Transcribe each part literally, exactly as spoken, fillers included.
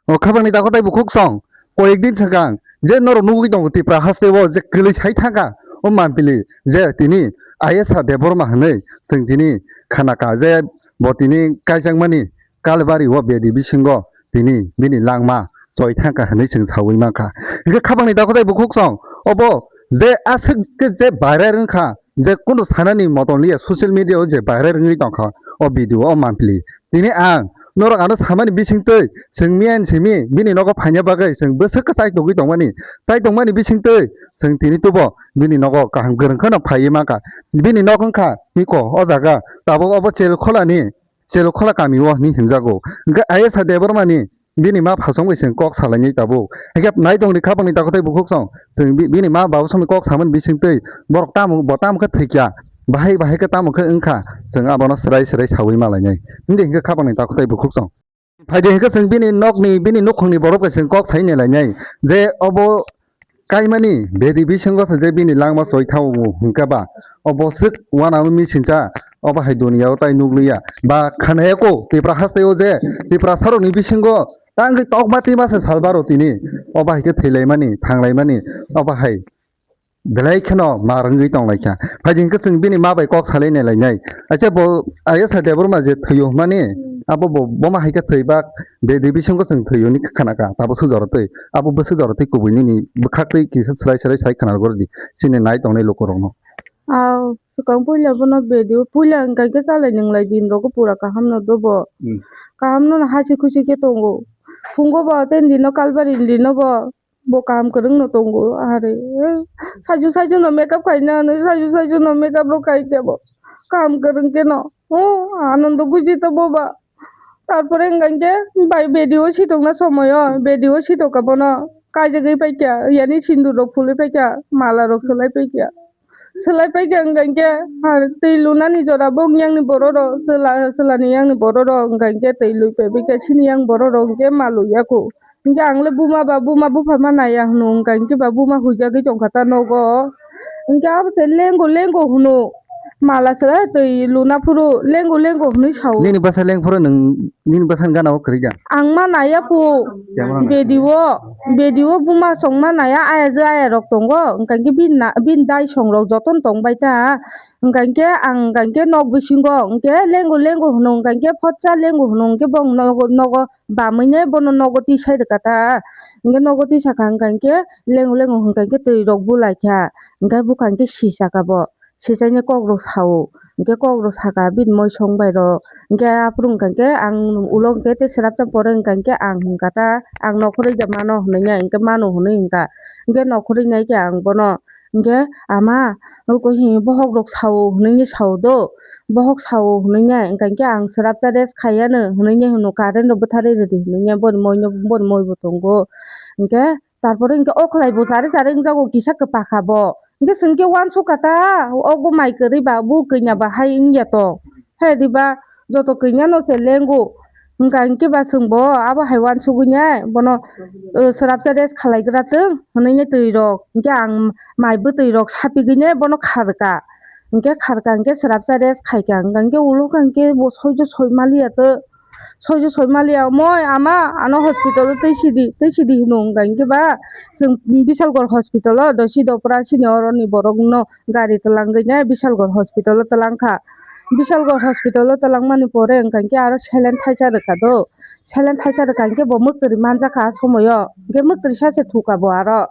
O khapangni takhuk tei bukhuk song, koyek din swkang je norok nugwi tongo Tipra haste o je kwlwi sai thangkha o mampili je tini Ayesa Debbarma hwnwi chwng tini khanakha je bo tini kaijakmani Kalbari o bedi bisingo tini bini langma choi thangkha hwnwi chwng saui mankha. Hwnkhe khapangni takhuk tei bukhuk song obo je aswk khe je viral wngkha, je kunu sanani motom liya social media o je viral wngwi tongkha o video o mampli. Tini ang norok ano samani bisingtwi chwng miyan simi bini nogo phaina bagwi chwng bwswk khe chai tongwi tongmani, chai tongmani bisingtwi chwng tini tubo bini nogo kaham kwrwng kheno phaiwi mankha. Bini nok wngkha Miko o jaga, tabuk obo Chelkholani, Chelkhola kami o hinwi hinjago. Hwnkhe Ayesa Debbarmani bini ma phasong bai chwng kok salainai tabuk. Haikhe nai tongdi khapangni takhuk tei bukhuk song. Chwng bi-, bini ma baba songni kok samani bisingtwi borok tamo, bo tamo khe thwikya, bahai bahai khe tamo khe wngkha, chwng abono swrai swrai saui malainai. Hwnkhe hinkhe khapangni takhuk tei bukhuk song. Phaidi hinkhe chwng bini nokni, bini nukhungni borok bai chwng kok sai nai lainai. Je obo kaimani bedi bisingo se je bini langma choi thango hwnkhe ba obo swk uanama misincha obo hai duniya o tai nukliya ba khanaya ko Tipra haste o je Tiprasa rokni bisingo tangwi tokma tima se salbaro tini obo hai khe thwilaimani thanglaimani obo hai belai kheno mar wngwi tonglaikha. Phaidi hinkhe chwng bini ma bai kok salai nai lainai. Acha bo Ayesa Debbarma je thwio hwnmani abo bo boma hai khe thwibak bedi bisingo chwng thwio ni khanaka tabo sujaro twi. Abo bwswk jora tei kubui nini bwkhak tei kisa swrai swrai sai khwna rwdi chini nai tongnai lukurokno. Aw, swkang puila bono bedi o puila hwnkha khe chalai nwnglai din rogo pura kaham no do bo. Hmm. Kaham no hachik huchik khe tongo. Phungo bo tei dino kalbari dino bo, bo kaham kwrwng no tongo. Are, saijo saijo no makeup khaina hwnwi, saijo saijo no makeup rok khai khe bo kaham kwrwng khe no. O, Anando buji to bo ba. Tarpore hwnkha khe bai bedi o sitokna somoyo, bedi o sitoka bono kaijagwi paikha, yani sindur rok phulwi paikha, mala rok swlai paikha. Swlai paikha hwnkha khe, ha, twi lunani jora bo yangni borok rok, chwla, chwlani yangni borok rok hwnkha khe twi lui paibaikha, chini yang borok rok hwnkhe ma lui ya kho. Hwnkhe ang le buma ba buma bupha ma naiya hwno, hwnkha khe ba buma huijagwi tongkha ta nogo. Hwnkhe abo se lengo lengo hwno. Mala se twi luna phuru lengo lengo hwnwi sao. Nini bwsa lengphuru nwng nini bwsani gana o kwrwi da? Ang ma naiya phu. Kemano nai? Bedi o, bedi o buma song ma naiya, aya je aya rok tongo. Hwnkha khe bini na, bini dai song rok jotono tong bai ta. Hwnkha khe ang hwnkha khe nok bisingo hwnkhe lengo lengo hwno, hwnkha khe photsa lengo hwno, hwnkhe bong nogo, nogo bamwi ne bono nogo tisai rwkha ta. Hwnkhe nogo tisakha hwnkha khe lengo lengo hwnkha khe twi rok bulai kha. Hwnkhe bwkha hwnkhe sisaka bo. Sichaini kok rok sao, hwnkhe kok rok saka bini moisong bai rok, hwnkhe aphuru hwnkha khe ang ulo hwnkhe tei swrapsa pore hwnkha khe ang hwnkha ta, ang nokhorwi da mano hwnwi ya, hwnkhe mano hwnwi hwnkha, hwnkhe nokhorwi nai khe ang bono, hwnkhe ama, oko hi bohok rok sao hwnwi sao do, bohok sao hwnwi ya, hwnkha khe ang swrapsa rest khaiya no hwnwi ya hwno, current rok bwtharwi rwdi hwnwi ya, boni moi no, boni moi bo tongo, hwnkhe. Tarpore hwnkhe o khlai bo chari chari wngjago kisa kwpakha bo. Hwnkhe chwng khe uansukha ta, obo mai kwrwi ba, bo kanya ba hai wngya to. Hai diba joto kanya no se lengo. Hwnkha hwnkhe ba chwng bo abo hai uansugwi nai bono, o, swrapsa rest khalai gra twng hwnwi nai twi rok. Hwnkhe ang mai bwtwi rok sapigwi nai bono kharka. Hwnkhe kharka hwnkhe swrapsa rest khaika hwnkha hwnkhe ulo kha hwnkhe bo soijo soi maliya to. Soijo soi maliya, "Moi, ama, ano hospital o twi sidi, twi sidi," hino, hwnkha hwnkhe ba, chwng Bishalgarh hospital o dosi dopra sini oroni borok no gari twlangwi nai Bishalgarh hospital o twlang kha. Bishalgarh hospital o twlangmani pore hwnkha hwnkhe aro saline thaisa rwkha do, saline thaisa rwkha hwnkhe bo mwktwrwi manjakha a somoyo, hwnkhe mwktwrwi sa se thukha bo aro,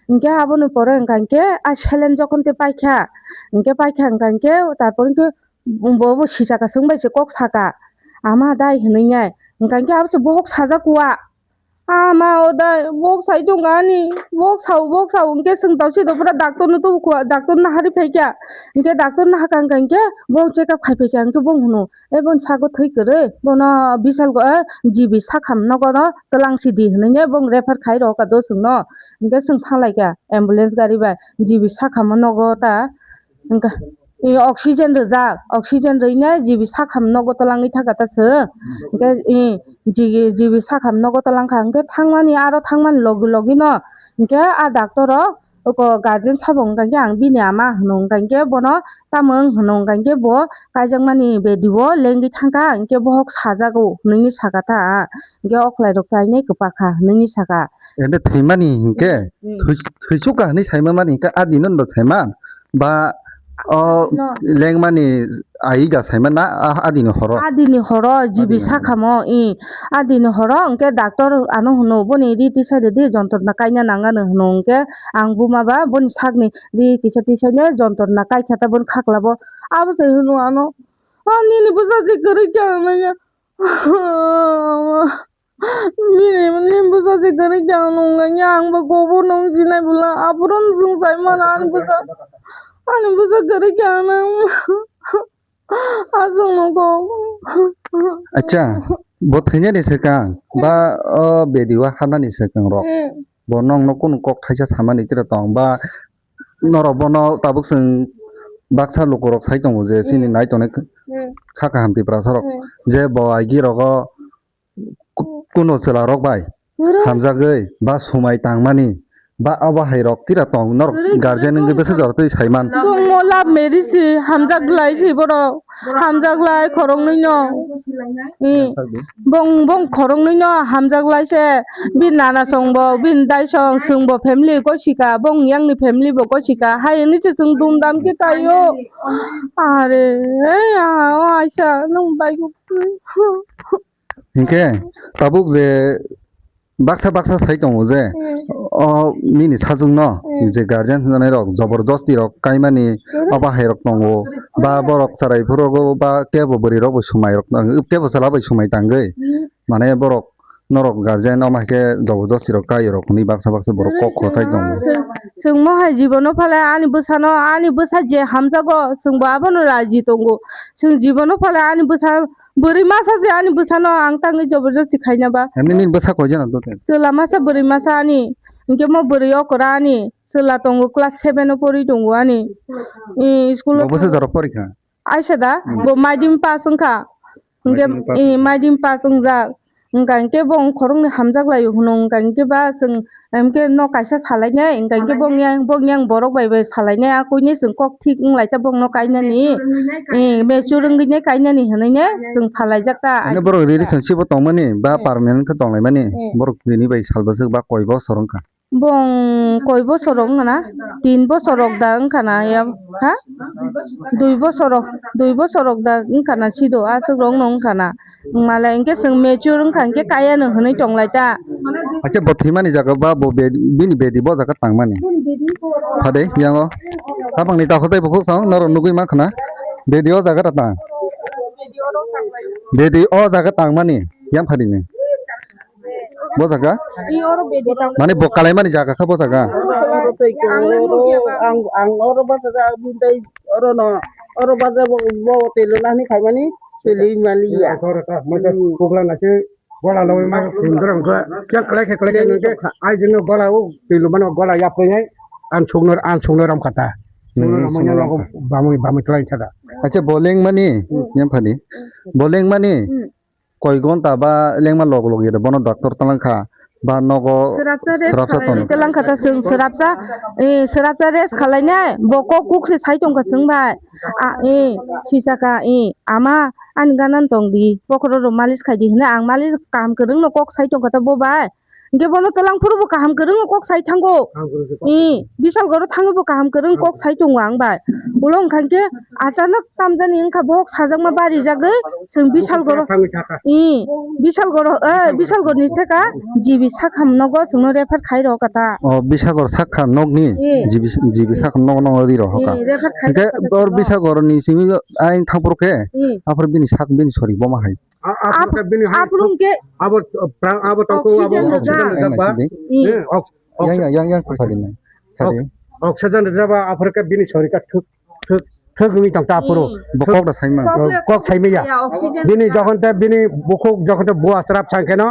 hwnkhe aboni pore hwnkha hwnkhe a saline jokhon tei paikha, hwnkhe paikha hwnkha hwnkhe tarpor hwnkhe bo, bo sisaka chwng bai se kok saka, "Ama dai," hwnwi nai. Hwnkha hwnkhe abo se bohok sajak kua. "Ama o dai, bohok sai tongkha ani, bohok sao, bohok sao," hwnkhe chwng tausi do pura doctor no tubu kua, doctor no hari phaikha. Hwnkhe doctor no hakha hwnkha hwnkhe bo check up khai phaikha, hwnkhe bo hwno, "E, boni sago thwi kwrwi, bono Bishalgarh, eh, G B sakham nogo no twlang sidi," hwnwi nai bo refer khai rw kha do chwngno. Hwnkhe chwng thang lai kha ambulance gari bai, "G B sakham o nogo ta." Hwnkha, e, oxygen rwjak, oxygen rwina G B sakham nogo twlangwi thangkha ta chwng. Hwnkhe, e, G B, G B sakham nogo twlangkha, hwnkhe thangmani, aro thangmani logi logi no, hwnkhe a doctor rok oko guardian sabo wngkha khe ang bini ama hwno wngkha khe bono tamo wng hwno wngkha khe bo kaijakmani bedi o lengwi thangkha, hinkhe bohok sajago hwnwi sakha ta. Hinkhe o khwlairok chainai kwpakha hwnwi sakha. Ede thwimani hinkhe Hmm. thwi-, thwisukha hwnwi saimamani hinkhe adino no saiman ba o No. lengmani aiga saiman na a-, adini horo? Adini horo G B Adini horo. sakhamo, i, adini horo hinkhe doctor ano hwno boni ri tisa ridi jontrona kaina nangano hwno hinkhe ang buma ba boni sakni ri kisa tisaino jontrona kaikha ta boni khaklabo. Abo se hwno ano, "O nini bwsa se kwrwi kha," hwnwi. Nini, nini bwsa se kwrwi kha nung ya, ang bo kobo nung sinai bwla, aphuru nwswng sai mano ani bwsa, ani bwsa kwrwi kha nung. Aswk no kok. Acha, bo thwinani swkang ba o bedi o habnani swkang rok. Hmm. Bo nokno kunu kok thaisa samani tira tong ba norok bono tabuk chwng baksa lukurok sai tongo je chini Hmm. nai tongnai Hmm. kha kaham Tiprasa rok Hmm. je bo aigi rogo ku-, kuno chwla rok bai Kwrwi. hamjagwi ba sumai tangmani ba abo hai rok tira tong norok Kwrwi, guardian kwrwi, wngwi bwswk kwrwi. jorok twi saiman. Bongmo love marriage si hamjak lai si borok. Hamjak lai khoroknwi no. I. Bong, bong khoroknwi no hamjak lai se. Bini nana song bo, bini dai song, chwng bo family goisika, bong yang ni family bo goisika. Hai hwnwi se chwng dum dam khe kaio. Are, ei, ah, o aisa, nwng bai. Hinkhe tabuk je baksa baksa sai tongo je Hmm. o nini sajwkno Hmm. je guardian hwnjanai rok jobor josti rok kaimani Hmm. abo hai rok tongo ba Hmm. borok chwrai phuru ba kebo bwrwi rok bo sumai rok tang kebo chwla bai sumai tangwi Hmm. mane borok norok guardian omo hai khe jobor josti rok kai rok hwnwi baksa baksa borok kok khotai tongo. Chwng, chwng mo hai jibono phale ani bwsano ani bwsa je hamjago chwng bo abono raji tongo. Chwng jibono phale ani bwsa Bwrwi masa se ani bwsano ang tangwi joborjosti khaina ba. Ani nini bwsa koi jana dote? Chwla masa bwrwi masa ani. Hinkhe mo bwrwi okra ani. Chwla tongo class seven o pori tongo ani. I school o Bo bwsa thango. Jorok pori kha? Aisa da, Hmm. bo maidim pass wngkha. Hinkhe Maidim pass i wngkha. Maidim pass wngjak. Wngkha hinkhe bo khoroknwi hamjak laio hwno wngkha hinkhe ba chwng Em khe no kaisa salainai, wngkha hinkhe bong yang, bong yang borok bai bai salainai, a kuinwi chwng kok thik wng lai ta bongno kainani. Mature wngwi nai kainani. Eh, mature wngwi nai kainani hwnwi nai chwng salaijak ta. Ani borok relationship o tongmani ba Eh. permanent khe tonglaimani, Eh. borok tini bai sal bwswk ba koi bosor wngkha? Bong koi bosor wngkha na? Tin bosor rok da wngkha na ya, ha? Dui bosor rok, dui bosor rok da wngkha na sido, aswk rok no wngkha na. Malai hinkhe chwng mature wngkha hinkhe kaya no hwnwi tonglai ta. Hakhe bo thwimani jaga ba bo bedi, bini bedi bo jaga tangmani. Phade yango. Habangni takhuk tei bukhuk song norok nugwi mankha na. Bedi o jaga ta tang. Bedi o jaga tangmani yang phadi ni. Bo jaga? Mane bo kalaimani jaga kha bo jaga. Ang, ang oro basa ja, bini tai oro no, oro basa bo, bo telo nani khaimani. Twi lwi maliya. Oro ta, masa Hmm. pugla na se gola loi ma sundra ko. Kya kala khe kala khe Lengwi nang ke tongkha. Ai jeno gola o twi lo mano gola ya poi nai. An sungno, an sungno ram khata. Hmm, Sungno ram sungno nya ram logo khata. Bamui, bamui klai khata. Acha bo lengmani, Hmm. yang phani. Hmm. Bo lengmani. Hmm. Koi gonta ba lengma log log ya bono doctor talang kha. Ba nogo Srapsa rest srapsa khalai tono. Ni telang kha ta chwng srapsa, eh, srapsa rest khalai nai, bo kok kuk se sai tong kha chwng bai. A, eh, sisa kha, eh, ama, ani ganan tong di, bokhoro rok malis khai di hwnwi ang malis kaham kwrwng no kok sai tong kha ta bo bai. Hinkhe bono telang phuru bo kaham kwrwng no kok sai thango. Kaham kwrwng se kok Eh, sai. Bisal goro thangwi bo kaham kwrwng kok sai tongo ang bai. Ulo wngkha hinkhe achanak tamjani wngkha bohok sajakma barijagwi chwng Bisal goro. Thangwi thaka. Ih, Bisal goro, eh, Bisal gorni theka G B sakham nogo chwngno refer khai rw kha ta. Oh, Bisagor sakha nokni Eh. G B, G B sakha nok, nok ri rw kha. Eh, refer khai Hingke rw kha ta or chwngno. Bisagor ni simi ain thangpor khe, Eh. Aphuru bini sak bini sori boma hai. A-, aphuru Ap-, khe bini hai aphuru thuk, hingke abo, prang, abo tangko, abo oxygen oxygen rijak. Rijak ba. Ih. Eh, ox-, ox- Yang, yang, yang, yang, sakha bini. Sari. Ox-, oxygen rijak ba, aphuru khe bini sori khe thuk. Thwk, thwk wngwi tong ta aphuru. Hmm. Bo kok da saima. Kok le Kok saimaya. Ya, oxygen Bini ka. Jokhon te bini bukhuk jokhon te bua srap sangkeno,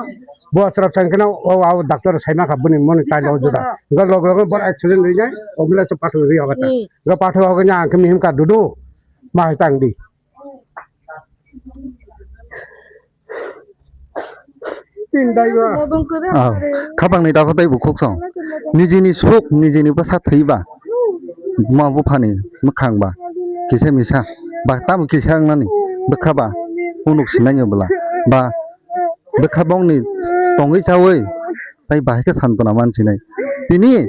bua srap sangkeno, o, o, doctor saima kha bini moni tai lo juda. Ga log log bor accident ri nai, o mila se pathu ri hoga ta. Hmm. Ga pathu hoga nya ang kemi him ka dudu. Ma hai tang di. Tin dai ba. Modong kore Ah, hare. Khapang ni dakho tai bukhuk song. Nijini suk, nijini bwsa thwiba, buma buphani mwkhang ba kisa misa ba tamo kisa wngnani bwkha ba unuk sinai bwla ba bwkha bongni tongwi chawi tai bahai khe santona mansinai. Tini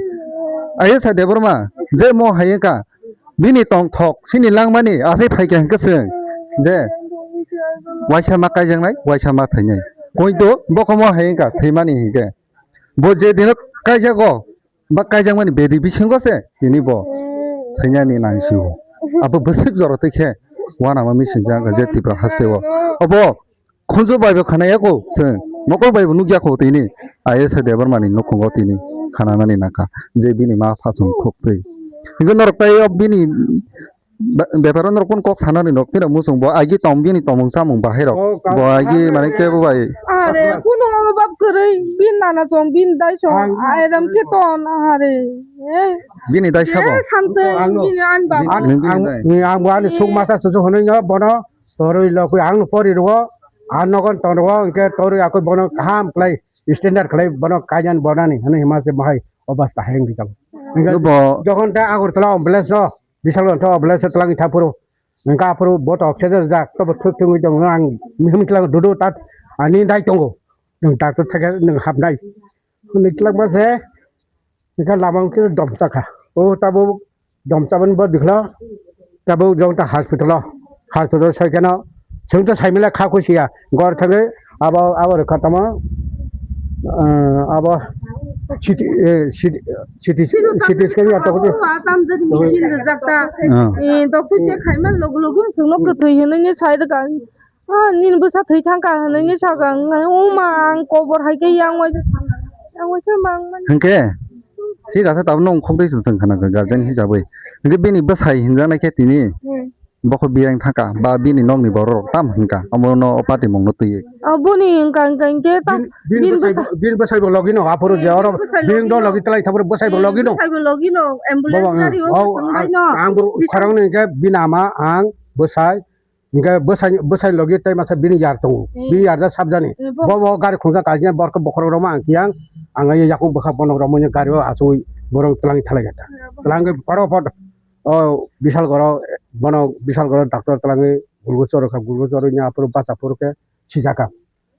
Ayesha Debbarma je mo hai wngkha, bini tongthok chini langmani asai phaikha hinkhe chwng je waisa ma kaijaknai, waisa ma thainai. Koito bokomo hai wngkha thwimani hinkhe. Bo je dino kaijago, ba kaijakmani bedi bisingo se tini bo thwinani nang sio. Abo bwswk jora twi khe uanama missing jagha je Tripura haste o. Obo khunju bai bo khana yako chwng, mokol bai bo nukya kho tini I A S Debbarmani nukhungo tini khananani nangkha je bini ma phasung khok twi. Hinkhe norok tai o bini Be-, beparo norok phano kok sanani rok, tei rok muchung bo agi tong bini tongmung chamung bahai rok. Oh, bo agi mane kebo bai. Are, kuno mama bab kwrwi, bin nana song, bin dai song, ang aram khe ton, are. Eh. Bini dai sabo. Eh, samtwi, ang no. Bini an bab. Ang, bini ang, dai. Ang bo ani suk masa susu hwnwi no bono torwi lokwi ang no pori rwo, ang nogon ton rwo, hwnkhe torwi akoi bono kaham khlai, standard khlai bono kaiyan bonani hwnwi hima se bahai obasta hai wngwi tongo. Hwnkhe bo jokhon ta Agartala ambulance no, Bisal gonto obole se twlang tha phuru. Hwnkha aphuru bo to oxygen rijak, tobo thwk thwngwi tongo, ang mihim twlang dudu tat ani dai tongo. Nwng doctor thakhe nwng hapnai. Hwnwi twlang ma se, hwnkha lama wngkhe domsa kha. O tabuk domsa bani bo bikla, tabuk jong ta hospital o. Hospital o soi kheno, chwng to saimile kha khusiya. Gor thangwi abo, abo rwkha tamo, ah, abo C T, eh, C T, C T, C T scan ya tokti. Tam jadi machine rijak ta. Ah. Eh, doctor check khaima logo logo chwngno kwthwi hwnwi sai rwkha. Ah, nini bwsa thwi thangkha hwnwi sakha. Uma ang kobor hai khe yang wai, yang wai se mang mani. Hwnkhe, thik ase, tabuk nwng khok twi chwng khana kha guardian hisabwi. Hwnkhe bini bwsai hinjaknai khe tini. Hmm. Bokho biyang thangkha ba bini nokni borok rok tam hwnkha omono o patimungno twiwi. O boni hwnkha hwnkha hwnkhe ta Bin, bin bini bwsai bwsa-, bin bwsai bo logi no aphuru je oro bwsai bin logi do no. Logi tlai thaphuru bwsai bo logi no. Bwsai bo logi no, ambulance gari o oh, bwsai ang, no. Ang bo khorang ni hwnkhe bini ama ang bwsai hwnkhe bwsai, bwsai logi tei masa bini yar tongo. Hmm. Bini yar da sabjani. Hmm, bo- Bo bo gari khungsa kaisa borok bokhorok rok ma ang kiyang ang yakung bwkha bono rok mo gari o achugwi borok tlang thalai kha. Hmm, bo- Tlang khe poro pot O Bisal goro, bono Bisal goro doctor twlangwi glucose choro kha, glucose chorwi ni aphuru bacha phuru khe sijak kha.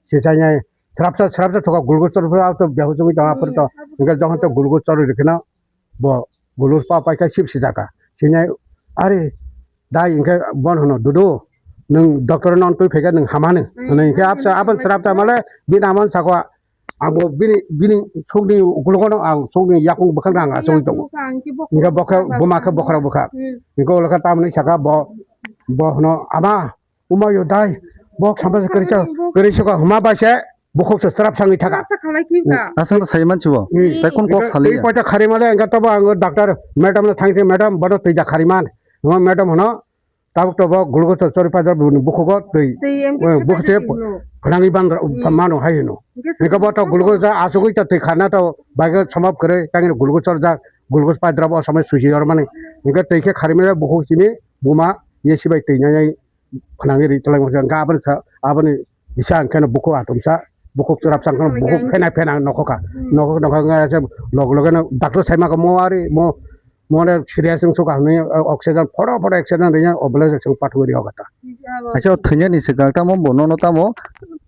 Sijaknai srapsa, srapsa thoka glucose choro phuru aphuru behus wngwi tongo aphuru to. Hwnkhe jokhon to glucose chorwi rwkheno bo glucose pa paikha sip sijak kha. Sinai, "Are, dai," hwnkhe bono hwno, "Dudu, nwng doctor no twi phaikha nwng hamani," hwnwi hwnkhe absa, aboni srapsa male bini amani sakha, Ang bo bini, bini sukni ukologo no ang sukni yakung bwkhak no ang achugwi tongo. Hwnkhe bo khe buma khe bokhorok bwkha. Hmm. Hwnkhe ulo khe tamoni saka bo, bo hwno, "Ama, umayo dai, bok samsa se kwrwi sa, kwrwi saka hwma bai se bukhuk se chwrap sangwi thaka." Chwrap sa khalai khe wngkha. Hmm. Aswk no sai mansi bo. Hmm. Tai kun kok saliya. Twi poita khari male hwnkhe tobo ang doctor madam no thangkhe, "Madam, bono twi da khari man." Hwma madam hwno, Tabuk tabuk glucose chori paijak bini bukhugo twi. Twi em khe eh, bukhugo se phaijak hino. Phnangwi bang hmm. Mano hai hino. Hwnkhe hwnkhe bo to glucose ja asugwi ta twi kharna to baikhe somap kwrwi tangwi glucose chorjak glucose paidra bo somai suji yormani. Hwnkhe twi khe kharimani bukhuk simi buma ye sibai twi nai phnangwi ri twlangma hwnkhe aboni sa aboni Bisa ang kheno bukhuk atomsa, bukhuk chwrapsa ang kheno bukhuk phena phena nokhoka. Hmm. Nokhok nokhok wngkha se log logeno doctor saima kha mo ari mo, mo ne serious wng sukha hwnwi oxygen photo photo oxygen rwya obolai se pathogwi rwya kha ta. Acha o thwinani swkang tamo bo nono tamo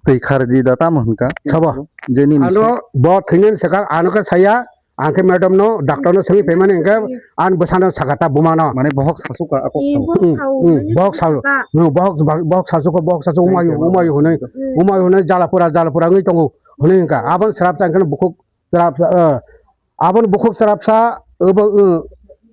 twi khar di da tamo hwnka. Sabo. Je nini ano bo thwinani swkang ano khe saya Ang khe madam no, doctor no swngwi phaimani hwnkhe, hmm, ani bwsano sakha ta buma no. Mane bohok sasukha, a kok sao. Hmm, hmm, bohok sao. Hmm, bohok, bohok sasukha, bohok sasukha, umayu, umayu hwnwi, hmm, umayu hwnwi jalapura, jalapura wngwi tongo hwnwi hwnkha. Aboni srapsa hwnkhe bukhuk srapsa, eh, aboni bukhuk srapsa, obo, eh,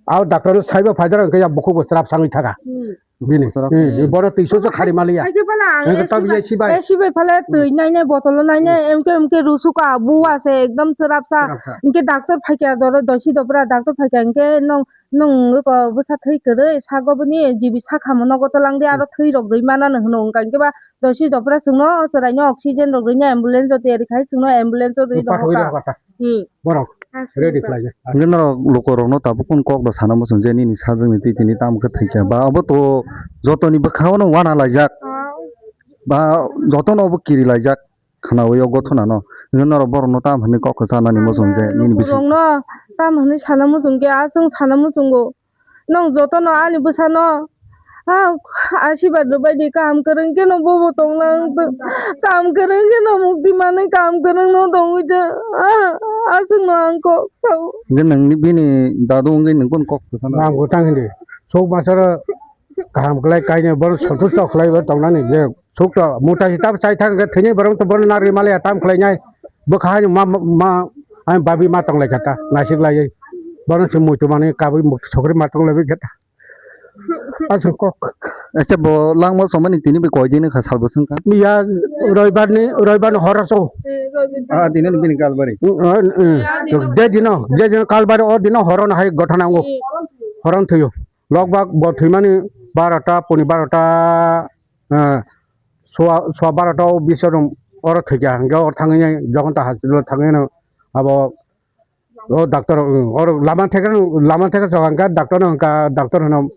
abo doctor no saiba phaidar hwnkhe ya bukhuk bo srapsa wngwi thaka. Hmm. Bini. Bosor. Hmm, hmm, bono twiso se khari maliya. Hai khe phala ang hwnkhe tabuk ya sibai. Sibai phala twi nainai botolo nainai, hmm, emke emke rusuka bu ase ekdom chwrapsa. Chwrapsa. Hwnkhe doctor phaikha doro dosi dopra doctor phaikha hwnkhe nong nong wngkha bwsa thwi kwrwi sago bini G B sakha mo nogo twlang di aro thwi rok rwi manani hwno hwnkha hwnkhe ba dosi dopra chwngno chwraino oxygen rok rwino ambulance rok tiyari khai chwngno ambulance rok rwi pathogwi rwkha. Rwkha ta. Hmm. Borok ready khlaijak. Hwnkhe norok lukurokno tabuk kunu kok da sana muchung je nini sajwkni twi tini tamo khe thwikha ba obo to jotoni bwkhao no uana laijak ba jotono obo kiri laijak khwnaui o gothonano Hwnkhe norok borokno tamo hwnwi kok kwchanani muchung je nini bising. Borokno tamo hwnwi sana muchung khe, aswk sana muchungo. Nwng jotono ani bwsano, ah, asirwad rwbaidi, kaham kwrwng kheno bobo tongna ang tw-, kaham kwrwng kheno mukti manwi, kaham kwrwngno tongwi tw, ah, aswkno ang kok sao. Hwnkhe nwngni bini dadu wngwi nwng bono kok kwchana? Ang bo tang hindi. Sok masaro kaham khlai kainwi bono santusto khlaiwi tongnani je sukto mutai si tab chai thang khe thwini borok to bono narwi maliya tam khlainai. Bwkha haino ma, ma, ma, ani babi ma tong lai kha ta, naisik laiwi. Bono se muitu manwi kabui muk sokri ma tong lai kha ta. Aswk kok. Acha bo langma somani tini bi koi din kha sal bwswng kha? Miya roibar ni, roibar ni horo so. Ah, tini ni bini kalbari. Mm, mm, mm. De dino, de dino kalbari o dino horo no hai gotha nango. Horo no thuyo. Lok bak bo thwimani barota, puni barota, eh, soa, soa barota o biso rok oro thwikha, hwnkhe oro thangwi jokhon ta hospital thangwi no abo o doctor, oro lama theke, lama theke soka hwnkhe doctor no hwnkha, doctor hwno,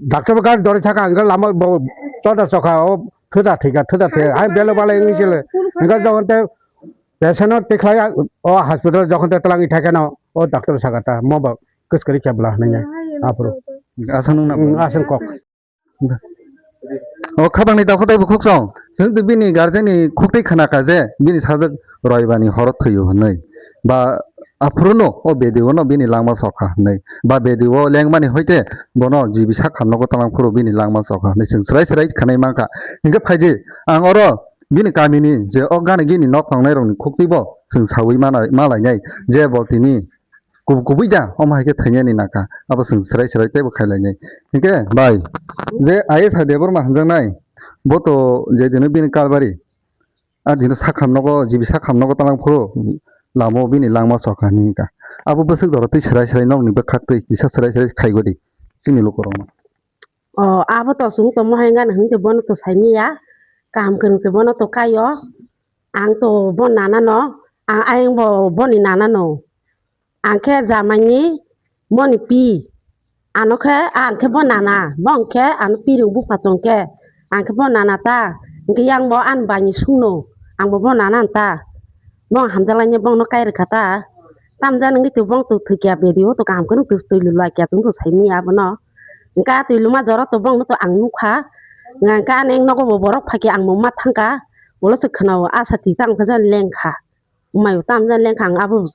doctor bo gari dori thaka hwnkhe lama bo choda soka o thwda thwikha, thwda thwikha, hai belo balai wngwi sile hwnkhe jokhon te patient no tikhlai o hospital jokhon te twlangwi thaikhe no o doctor saka ta mo bo kwskwrwi khe bwla hwnwi aphuru. Aswk nung na? Mm, aswk kok. O khabangni dakho taibo khuk song. Chwng twi bini guardian ni khuk twi khna kha je bini sajwk roibani horo thwio hwnwi. Ba aphuru no o bedi o no bini langma sokha hwnwi. Ba bedi o lengmani hoite bono G B sak khamno go talang phuru bini langma sokha hwnwi chwng swrai swrai khanai mankha. Hinkhe phaidi ang oro bini kamini je o gana gini nok tongnai rokni khuk twi bo chwng sawi mana, malainai je bo tini Kub-, kubui da, omo hai khe thainyani naka, abo chwng swrai swrai teibo khailainai. Hinkhe bai, je I S I Debbarma hwnjaknai, bo to je dino bini kalbari, a dino sakham nogo, G B sakham nogo talang phuru lama o bini langma sokha hinwi hinkha. Abo bwswk jora twi swrai swrai nokni bwkhak twi kisa swrai swrai khaigodi chini lukurokno. O, abo to chwng tongmo hai gana hinwi bono to saimanya, kaham kwrwng se bono to kaio, ang to bo nanano, ang ayang bo boni nanano. Ang khe jamaini moni pi. Ano khe ang khe bo nana. Bo ang khe ano pirung bupha tong khe. Ang khe bo nana ta. Hingke yang bo ani bai ni sungno. Ang bo bo nana ta. Bo ang hamjak laini bo no kai rwkha ta. Tamjani wngwi twi bo to thwikya bedi o to kaham khe no twi lulai kya chwng to saimanya abono. Hingke a twi luma jora to bo no to ang nukha. Hingke ani nogo bo borok phaikhe ang bo ma thangkha. Ulo se khwnao a sati tang khe lengkha. Mai tamjani lengkha ang abo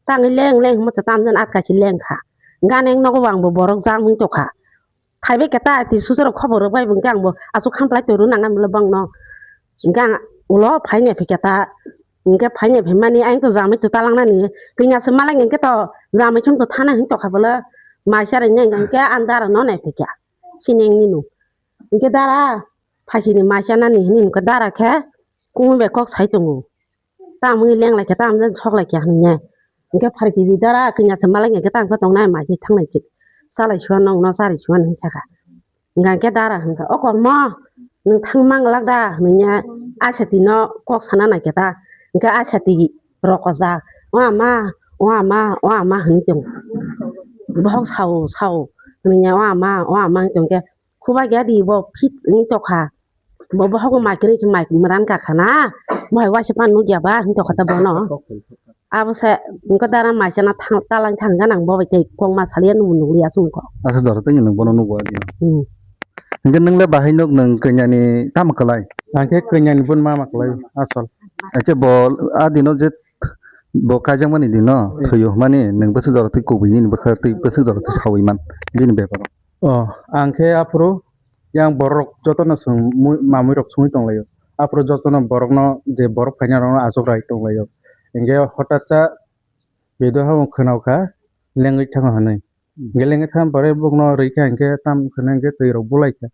tangwi leng leng hwnba tamjani atka khe lengkha. Gana nogo bo ang bo borok jang wng tokha. Phaibai khe ta twi susurok khobor rwbai bo hwnkhe ang bo aswk khamplai twi rw nang nang bwle bangno. Hwnkhe ang ulo phai nai phikha ta. Hwnkhe phai nai phaimani ayang to jamai to talang nani. Kanya se malai hwnkhe to jamai chwng to thana hwn tokha bwle. Mai chari nai hwnkhe ang dara no nai phikha. Sini ang nino. Hwnkhe dara phaisini mai chanani hwnwi hwnkhe dara khe kung bai kok sai tongo. Tamoni lenglai khe tamjani soklai khe hinwi. Hingke pharikhe di dara kanya se malai khe tang khe tongnai mai khe thanglai khe. Chalai suan nokno charwi suan hinwi sakha. Hingke dara hingke o kormo nwng thang manglak da hinwi a sati no kok sana nai khe ta. Hingke a sati rokojak o ama o ama o ama hinwi tongo. Bohok sao sao hinwi o ama o ama hinwi tongkhe. Khubai khe di bo fit wng tokha. Bo bohok bo mai kwrwi se mai mwran ka khana. Bo hai waisa phano nukya ba wng tokha ta bono. Abo se wngkha dara mai chana thang talang thang gana bo bai tei kok ma saliya nung nukliya se wngkha. Asa jora tei nwng bono nukwa di. Hmm. Hingke nwng le bahai nuk nwng kanya ni tamo kwlai? Ang khe kanya ni bun mama kwlai asol. Acha bo a dino je bo kaijakmani dino Hmm. Thwiyo hwnmani nwng bwswk jora tei kubui nini bwkha tei bwswk jora tei sawi man bini beparo. O, ang khe aphuru yang borok jotono chwng mui-, mamui rok songwi tonglaio. Aphuru jotono borokno je borok phaina rokno achuk rai tonglaio. Hingke hotatsa bedo habo khwnao kha lengwi thango hinwi. Hingke lengwi thang pore bokno rwi kha hingke tam khwnai hingke twi rok bulai kha.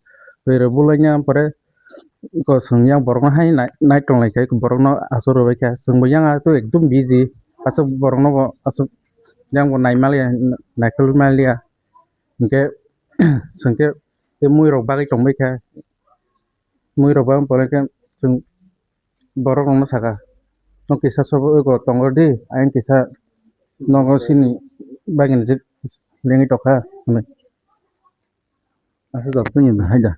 Twi rok bulaina pore eko chwng yang borokno hai nai, nai tonglai kha, borokno achuk rwbai kha. Chwngbo yang ato ekdom busy. Aswk borokno bo aswk yang bo nai maliya, naikolwi maliya. Hingke chwngke tei mui rok bagwi tongbai kha. Mui rok bagwi pore khe chwng borok rokno saka, "Nok kisa sobo ego tongor di, ayang kisa nogo sini bagini je lengwi tokha," hwnwi. Aswk jora tongya hai da.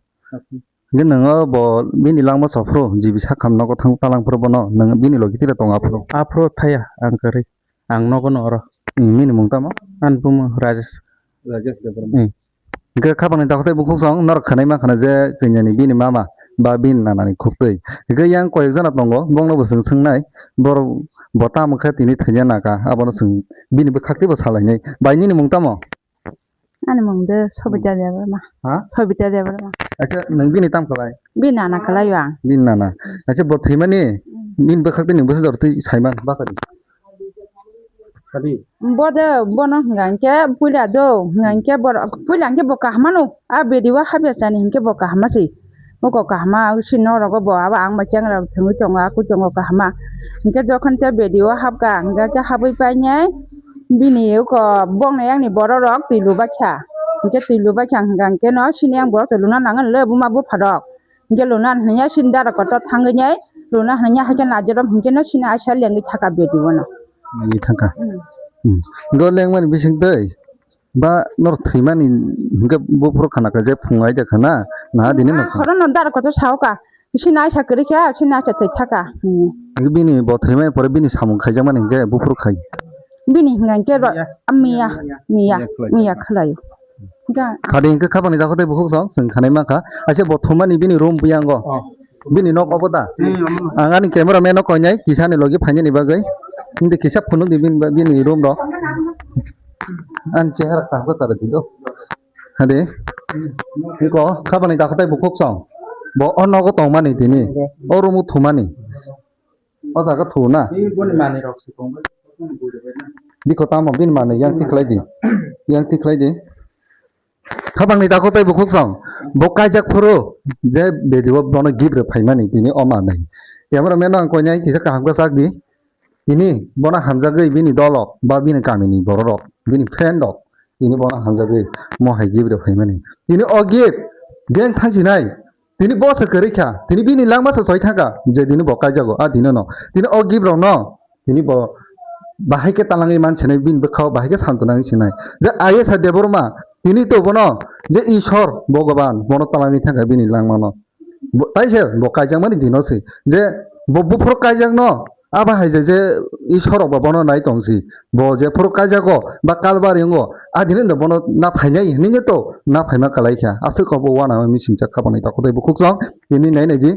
Hingke nongo bo bini langma sophro, G B sakham nogo thang talang phro bono, nong bini logi tira tongo aphro. Aphro thaya, ang kwrwi. Ang nogo no oro. Hmm, nini mung tamo? Ani bumung Rajesh. Rajesh Debbarma. Hmm. Hingke khapangni takhuk tei bukhuk song norok khwnai mankha na je kainyani bini mama ba bini nanani khuktwi. Hingke yang koyek jona tongo, bongno bo chwng swngnai, borok bo tamo khe tini thaiya naka, abono chwng bini bwkhak tei bo salainai. Bai nini mung tamo? Ani mung de Sobita Debbarma. Ha? Sobita Debbarma. Acha, nwng bini tam khlai? Bini nana khlai o ang. Bini nana. Acha, bo thwimani, hmm, nini bwkhak tei nwng bwsa jor twi saiman, bakari. Kadi? Bo de, bono hwnka hwnkhe puila do, hwnka hwnkhe borok, puila hwnkhe bo kaham mano. A bedi o habya chani hwnkhe bo kaham ma se. Oko kaham ma, si norok o bo abo ang bai chengra thwngwi tongo, a kwi tongo kaham ma. Hwnkhe jokhon khe bedi o habkha, hwnkhe khe habwi painai, bini oko bongni yang ni borok rok twi lubaikha. Hwnkhe twi lubaikha hwnkha hwnkhe no sini yang borok twi luna nangani le buma bupha rok. Hwnkhe luna hwnwi ya sini dara kotor thangwi nai, luna hwnwi ya haikhe najorom hwnkhe no sini aisa lengwi thaka bedi o no. Lengwi thangkha. Hmm. Hmm. Go lengmani bising twi. Ba nor thwimani hwnkhe buphuru khana kha je phung aida khana, naha dini nokha. Khoro no dara kotor sao ka. Sini aisa kwrwi kha, sini aisa thwi thaka. Hmm. Hwnkhe bini bo thwimani pore bini samung khaijakmani hwnkhe buphuru khai. Bini hwnkha hwnkhe ro-, miya. A miya, miya, miya, miya khlai. Miya khlai. Hwnkhe khadi hwnkhe khapangni dakho tei bukhuk song, chwng khanai mankha. Aisa bo thumani bini room buyango. Oh. Bini nok obo da? Hmm, omo. Ang ani camera man no koinai, kisani logi phainani bagwi. Hindi kisa phunukdi bini, bini room rok. Ani chehara kaham khe chara di do. Hade. Iko, khapangni dakho tei bukhuk song. Bo o nogo tongmani tini. O room o thumani. O jaga thu na. Bini boni manwi rok se tong bai. Biko tamo bini manwi yang tikhlai di. Yang tikhlai di. Khapangni dakho tei bukhuk song. Bo kaijak phuru je bedi o bono gift rw phaimani tini o manwi. Camera man no ang koinai kisa kaham khe sak di. Tini bono hamjagwi bini dolok ba bini kamini borok rok, bini friend rok, tini bono hamjagwi mo hai gift rw phaimani. Tini o gift beng thangsinai. Tini bo se kwrwi kha, tini bini langma se soi thangkha, je tini bo kaijago, a dino no. Tini o gift rok no, tini bo bahai khe talangwi man sinai, bini bwkhao bahai khe santo nangwi sinai. Je I S R Debbarma, tini to bono, je Ishwar Bhogoban, bono talangwi thangkha bini langma no. Bo, tai se bo kaijakmani dino se, je bo buphuru kaijak no, Abo hai je, je Ishwar rok ba bono nai tong si. Bo je phuru kaijago ba kalbari wngo, a dini no bono na phainai hinwi no to na phaima kalai kha. Aswk kok bo uanama mising jak kha boni takhuk tei bukhuk song. Tini nai nai di.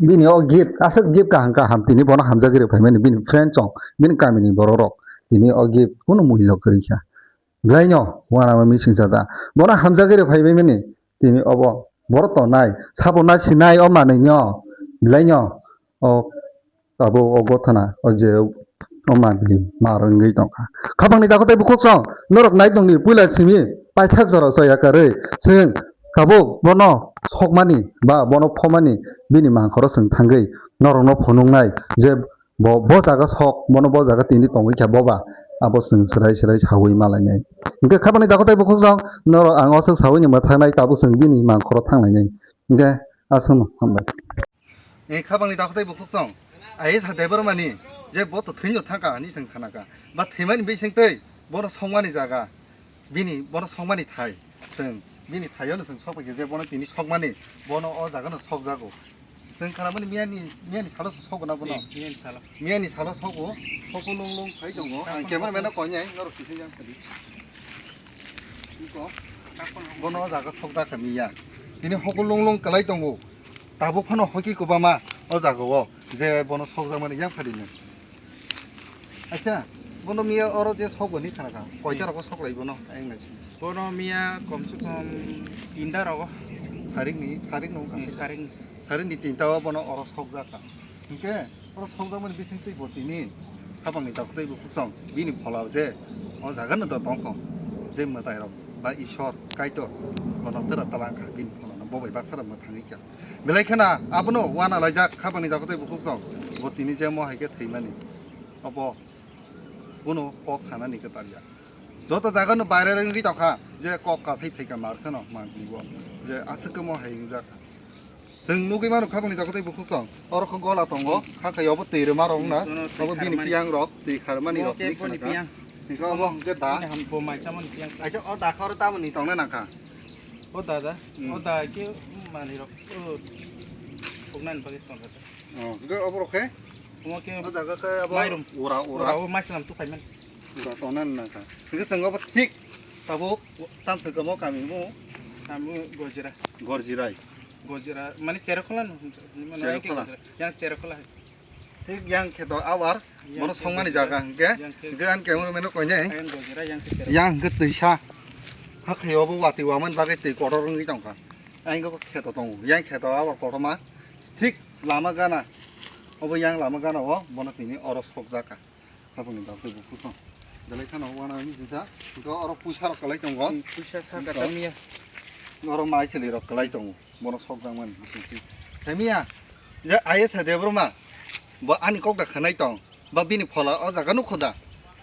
Bini o gift, aswk gift kaham kaham tini bono hamjagwi rw phaimani bini friend song, bini kamini borok rok. Tini o gift kunu muijo kwrwi kha. Belai no uanama mising jak da. Bono hamjagwi rw phaibai mani tini obo. Borok tongnai, sabo nai sinai o manwi no. Belai no. O abo o gothana o je o manwi mar wngwi tongkha. Khapangni dakho tei bukhuk song norok nai tongdi puila simi paithak jora soya karwi chwng tabuk bono sokmani ba bono phomani bini mangkhoro chwng thangwi norokno phunuknai je bo, bo jaga sok, bono bo jaga tini tongwi kha boba abo chwng chwrai chwrai sawi malainai. Hwnkhe khapangni dakho tei bukhuk song norok ang oswk sawi ni mwthaknai tabuk chwng bini mangkhoro thanglainai. Hwnkhe aswkno hambai. Ni khapangni dakho tei bukhuk song. Ai sa Debbarmani je bo to thwino thangkha hinwi chwng khanakha. Ba thwimani bising twi bono songmani jaga. Bini bono songmani thai. Chwng bini thaio no chwng sokphaikha je bono tini sokmani. Bono o jaga no sokjago. Chwng khanamani miyani, miyani salo sokgwna bono. Miyani salo. Miyani salo sokgo. Sokgo lung lung khai tongo. Ang camera man no koinai norok kisijang khadi. Iko. Bono o jaga sokjakha miya. Tini hokol lung lung kwlai tongo. Tabuk phano hoki kwbangma o jaga o je bono sokjakmani yang phadi nw. Acha, bono miya oro je sok boni khana kha. Koita rok sok lai bono ayang nai. Bono miya kom se kom tinta rogo. Sarik ni, sarik no. Sarik ni. Sarik ni tinta o bono oro sokjakha. Hingke oro sokjakmani bising twi bo tini khapangni dakho tei bukhuk song bini phola je o jaga no do tongkho je mwtai rok ba Ishwar Kaitor bono tera talangkha bini phola no bo bai baksa rok mwthangwi kha belai kheno abono uana laijak khapangni dakho tei bukhuk song bo tini je mo hai khe thwimani obo bono kok sanani kwtal ya. Joto jaga no baire wngwi tongkha, je kok kasai phaika mar kheno mang twi bo, je aswk khe mo hai wngjak. Chwng nugwi mano khapangni dakho tei bukhuk song, oro kho gola tongo, kha khai obo twi rwma rok wngna, obo bini piyang rok, twi kharmani rok twi khana kha. Hingkhe obo hingkhe da. Bo mai chamani piyang. Aisa o da khoro tamoni tongna nangkha. O da da, hmm. O da khe Manwi rok, o, poknani bagwi tongkha. Oh, hwnkhe oborok khe? Omo khe o jaga khe abo mairum. Ura, ura. Ura, o maisalam tukhaiman. Ura tongna nangkha. Hwnkhe chwng obo thik tabuk tamswkamo kami mo? Kami Gojira. Gorjirai. Gojira, mane Cherakhola no, mane Cherakhola. Gojira. Yang Cherakhola hai. Thik yang khe to abar, yang bono khe songmani Gojira. Jaga hwnkhe, yang khe hwnkhe ang khe mano koinai. Ayang Gojira, yang khe Cherakhola. Yang hwnkhe twisa. Hakhe obo watwi wamani bagwi twi kotor wngwi tongkha. Ayang khe kheto tongo. Yang kheto abar kotorma. Thik lama gana. Obo yang lama gana o, bono tini oro sokjaka. Khapangni daktwi bukhuk song. Belai kheno wana wngwi sinsa. Hwnkhe oro puisa rok kwlai tongo. Hmm, puisa sa hwnkhe kata miya. Oro mai chwlwi rok kwlai tongo. Bono sokjakmani bisingtwi. Themiya, je I S Debbarma, bo ani kok da khwnai tong. Ba bini phola o jaga nukho da.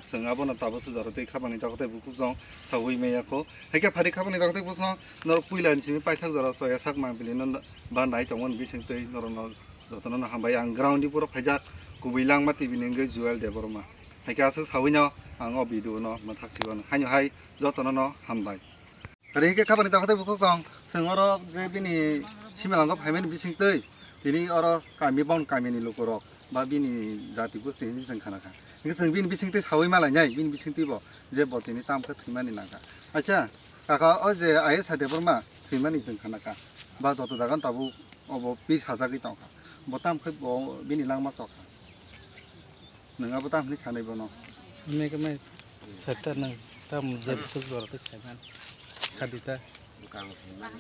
Chwng abono tabuk se jora twi khapangni daktwi bukhuk song sawi maya kho. Haikhe phari khapangni daktwi bukhuk song norok puila ni simi paithak jora soya sak mangpili no ba nai tongmani bisingtwi norok no Jotono no hambai, ang ground ni puro phaijak, kubui langma T V ni wngwi Joel Debbarma. Hai khe aswk sawi no ang o video no mwthak sigon haino hai jotono no hambai. Ri khe khapani ta khatai bukhuk song, chwng oro je bini similango phaimani bising twi, tini oro kami bon kami ni lukurok ba bini jati gusti hinwi chwng khana kha. Hingkhe chwng bini bising twi sawi malai nai, bini bising twi bo je bo tini tam khe thwimani nang kha. Acha, kaka o je I S Debbarma thwimani chwng khana kha. Ba joto jaga tabuk Obo pis sajagwi tongkha. Bo tam khe bo bini langma sok kha. Nwng abo tam hinwi sanai bono? Sanai khe mai sata nwng tam je bwswk jora tei saiman. Khadi ta. Kaham saiman.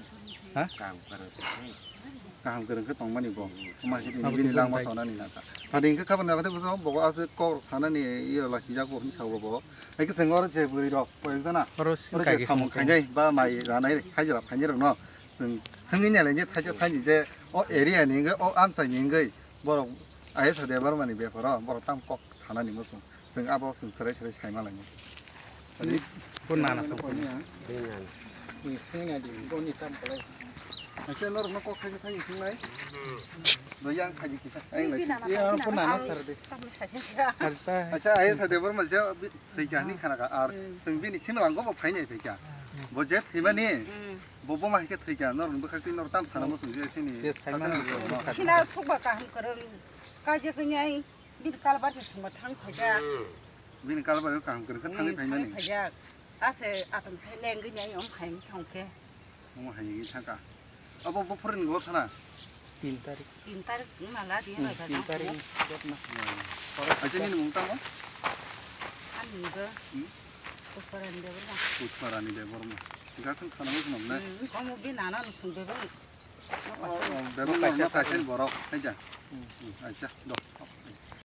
Ha? Kaham kwrwng saiman. Kaham kwrwng khe tongmani bo. Omo hai khe tini bini langma sonani nangkha. Phadi hwnkhe khabangni agati bo bo aswk kok sanani iyo lasijak bo hinwi sao bo. Hai khe chwng oro je bwrwi rok koyek jana. Oro je samung khainai ba mai ranai hajra phainai rokno. Chwng swngwi nailai je thaisa thaini je o area ni wngwi o amchai ni wngwi borok I S Debbarma ni beparo borok tam kok sanani muchung. Chwng abo chwng serai serai saima lainai. Ani bo nana sa. Ni swngna di, bo ni tam kalai. Acha norok no kok thaisa thaini swngwi nai. Bo yang thaini kisa. Ang lai. Iya, bo nana sar de. Sar ta. Acha I S Debbarma je thwikha hinwi khana kha. Ar chwng bini similango bo phainai phaikha. Bo je thwimani, bo boma hai khe thwikha, norok bwkhak twi norok tam sana muchung je sini. Sina sukba kaham kwrwng. Kaijak wngnai, bini kalbar se sungma thang phaijak. Bini kalbar kaham kwrwng khe thangwi phaimani. Phaijak. Ase atom sai lengwi nai om hai thang khe. Omo hai wngwi thangkha. Abo buphuruni bo thana? Tin tarik. Tin tarik wngma la di. Hmm, tin tarik ni dotna. Acha nini mung tamo? Ani mung. Hmm? Pushparani Debbarma. Pushparani Debbarma. Gasing sana mo sumam ne? Hmm, omo be nana nung sung Debbarma. Oh, oh, Debbarma kaisa borok. Acha. Hmm, acha. Do.